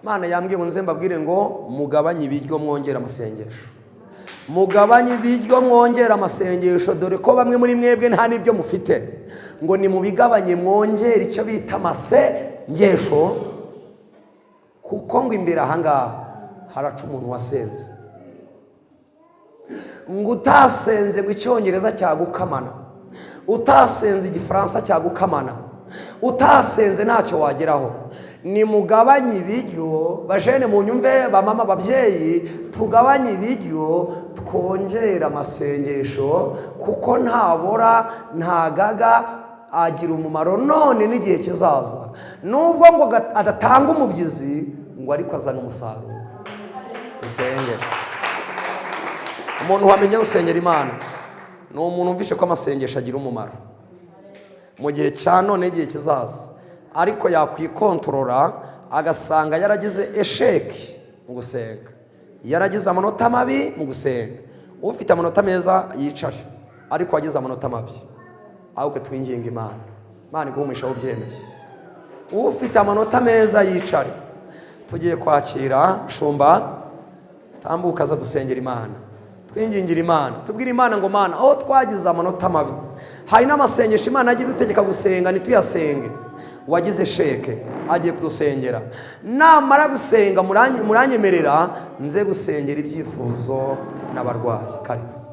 Imana yambwiye ngo nze mbabwire ngo mugabanye ibiryo, mwongere amasengesho. Mugabanye ibiryo, mwongere amasengesho, dore ko bamwe muri mwebwe nta n'ibyo mufite. Ngo nimubigabanye, mwongere icyo bita amasengesho, kuko ngo imbere ahangaha haraca umuntu wasenze. Ngo utasenze, ngo Icyongereza cyagukamana, utasenze Igifaransa cyagukamana, utasenze ntacyo wageraho. Nimugabanye ibiryo, bajene, mu nyumve, bamama, babyeyi, tugabanye ibiryo, twongere amasengesho, kuko ntabora, ntagaga, agira umumaro none n'igihe kizaza. Nubwo ngo adatanga umubyizi, ngo ariko azana umusaruro. Dusenge. Umuntu wamenya gusengera Imana ni umuntu wumvishe ko amasengesho agira umumaro. Mu gihe cya none, igihe kizaza, ariko yakwikontorora agasanga yaragize échec mu gusenga, yaragize amanota mabi mu gusenga. Ufite amanota meza yicare, ariko wagize amanota mabi, ahubwo twinginga Imana. Imana iguhumisha aho ubyemeye. Ufite amanota meza yicare. Tugiye kwakira shumba, tambuka aza dusengera Imana, twingingira Imana, tubwire Imana ngo: "Mana, aho twagize amanota mabi." Hari n'amasengesho Imana yagiye idutegeka gusenga ntituyasenge. Wagize échec agiye kudusengera. Namara gusenga, muranyemerera nze gusengera ibyifuzo n'abarwayi. Karibu.